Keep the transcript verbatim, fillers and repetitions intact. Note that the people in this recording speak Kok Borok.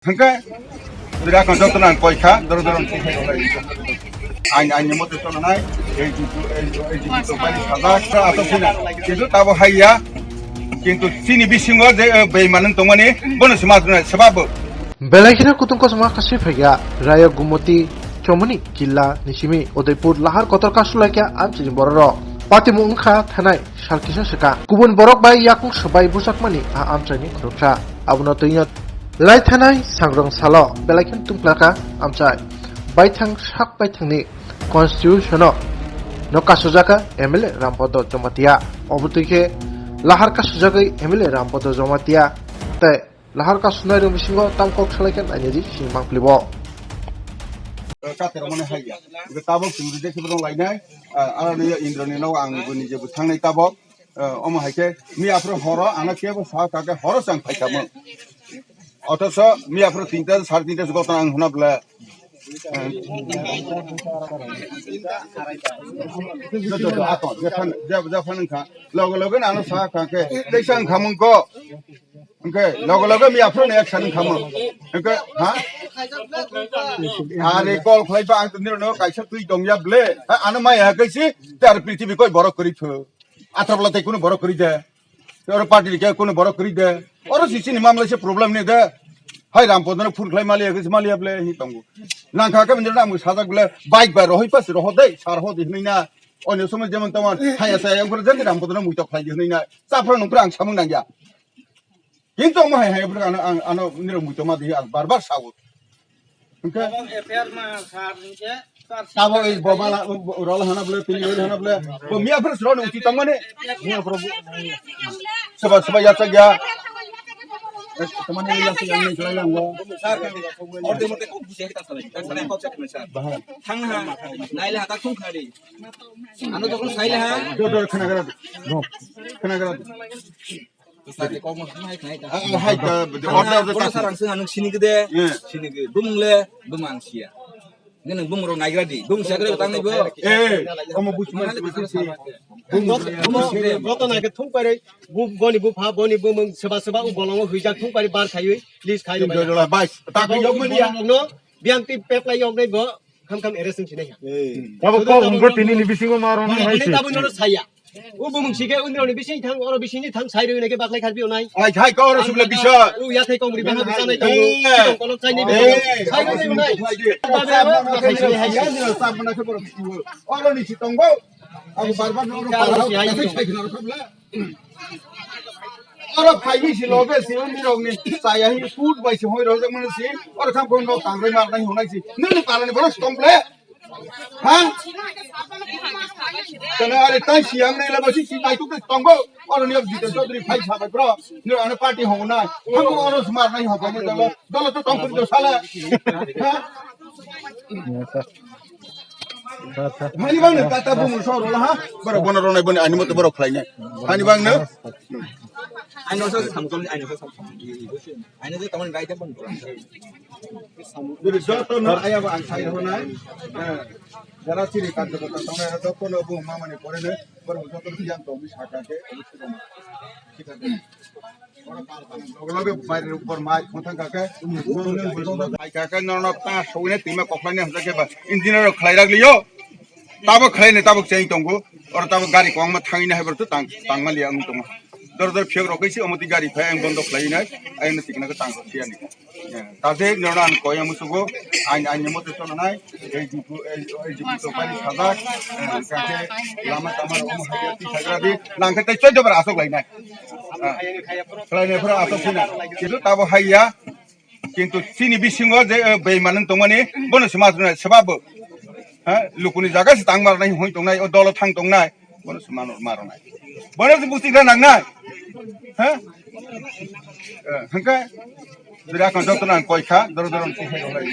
Hwnkhe, dura kon joto nang koi kha, doro doro. Ain, ain ni mote cholo nai, ei jitu, ei, ei jitu to pai sajak, sa ato sina. Kintu tabo haiya, kintu chini bisingo je, eh, beimanung tongmani, bono sima tunai, sebab bo. Belai kheno kutung kosom kaisa phaiya, Raya Gumoti Chomoni Killa ni simi Udaipur Lahar kotor kasulaikha amchini bororok. Patimung wngkha thanai sal kisa swkang. Kubun borok bai yakung swbai bwsakmani a amchaini khoroksa. Abono twino lai thanai sangrong salo belai kheno tungphlakha amchai. Baithang sak baithangni constitution-o no kasujaka M L A Rampodo Jamatia. Obo twi khe lahar kasujagwi M L A Rampodo Jamatia tei lahar kasunai rok bisingo tam kok salai khe nainai di sini mangpili bo. Katermani haiya. Hwnkhe tabok chwng reject khe borok lainai. Ah, aroni Indroni no ang bo nije bo thangnai tabok. Eh, omo hai khe mi aphuru horo ano kebo sa kha khe horo chang phai kha mo. Othocho mi aphuru tinta, sare tinta goto ang huna bwle. Eh, jo, jo, jo, ato, jephan, jep-, jephan wngkha. Loge loge no ano sa kha khe, teisa wngkha mung ko. Hwnkhe loge loge mi aphuru no action wngkha mo. Hwnkhe, ha? Are call khlai ba ang to nirok no kaisa twi tong ya bwle. Ha, ano maya khe si, te aro prithibi koi borok kwrwi phu. Athra bwla tei kunu borok kwrwi de. Oro party ni khe kunu borok kwrwi de. Oro si chini mamla se problem ni de. Hai Rampodo no phone khlai maliya khe maliya bwle hi tongo. Nang kha khe mende na mung sajak bwle bike bai rohoi pas roho de sar ho de hinui na. Onyo somoi jemon tomon haya saya ungkor jeng Rampodo no muitok khlai di hinui na. Chapra nungpra ang samung nang ya. Kintu omo hai hai bwrwk ano, ang, ano nirok muitok ma di ang bar bar sao. Hwnkhe F I R ma sar hwnkhe sar tabo ei bo mala, bo, bo, rol hana bwle, tini rol hana bwle. Bo miya phuru sro nung ti tongmani. Miya phuru bo, soba, soba yachak ya. Eh, tomani yachak ya, nini chulai lang bo. Sar, orde mote kok busi hai ta salai. Ta salai kok chak sar. Bahai. Thang ha, naile ha ta thung khari. Ano jokon saile ha. Do, do, khana gara. Bo. Khana gara. Sadi kok mo hai khai ta. Ah, hai ta, order, order. Bono ta. Sarang sing anung sini gede. Yeah. Sini gede. Bumung le, bumang sia. Nini bumung ro naigra di. Bumung sia gede tang ni bo. Eh, omo buchma, buchma si. Bumung ro ya. Joto nai ke thung pare. Bu, boni bu pha, boni bumung seba seba u bolongo huijak thung pare bar khayui, list khayui. Joy jola bai. Ta ke yok ma dia. No, biang ti pep lai yok dai bo. Kham kham arrest wng sinai kha. Abo kok hwngo tini ni bisingo ma rwna hai se. Tabuk nono saya. O bumung sike undroni bising thang, oro bisingni thang sai rwna khe baklai kharbi onai. Ai, hai kok oro sukle bisa. O ya thai kok muri bang bisa nai tong. Tong kolok sai ni. Sai rwna onai. Babe abo khai sai hai. Oro ni si tongbo. Abo bar bar no oro para. Oro phaini si loge si undi rok ni chaya hi food bai si hoi rojak mani si oro tham kon nok tang rai mar nai honai si nini para ni bono stomple ha kana are tai si ang nei labo si si tai tuk tong bo oro ni dite sodri phai sa bai bro ni ano party hong nai tham ko oro smart nai ho ko dolo dolo to tong ko sala ha. Hani bang ne kata bu muso rola ha. Borok bono ronai boni ani moto borok khlai ne. Hani bang ne. Ani osa samsol ani osa samsol. Ani je tamani rai ta bang. Jadi joto no aya ba ang sai ronai. Jara chiri kan joto tong na joto no bu mama ni pore ne. Borok joto yang tong bi saka ke. Loge loge bai rok bor mai khotang kake. Bai kake nono ta sogine tima koklai ne hojak ke ba engineer rok khlai rak liyo. Tabok khlai ne tabok cheng tongo. Oro tabok gari kwbangma thangwi ne hai borok tang tangma liya wng tongo. Dor dor phiyok rok kaisi omo twi gari phai ang bondo khlai nai. Ayang ne tikna ke tang siya ni. Taje nono ang koi ang musugo. Ain ain ni mote cholo nai. Ei jibu, ei, ei jibu to pani sajak, eh, kake lama tama omo hai ti sagra di, nang khe tei choi dobar asok lai nai. Ah, khlai nai phura asok sina. Kintu tabo hai ya, kintu chini bisingo je, eh, beimanung tongmani, bono sima tunai, sebab bo. Ha, lukuni jaga se tang mar nai, hoi tongnai, o dolo thang tongnai, bono sima mar nai. Bono se busti gra nang nai. Ha? Eh, hengke, dira kon joto nang koi kha, doro doro si hai lai.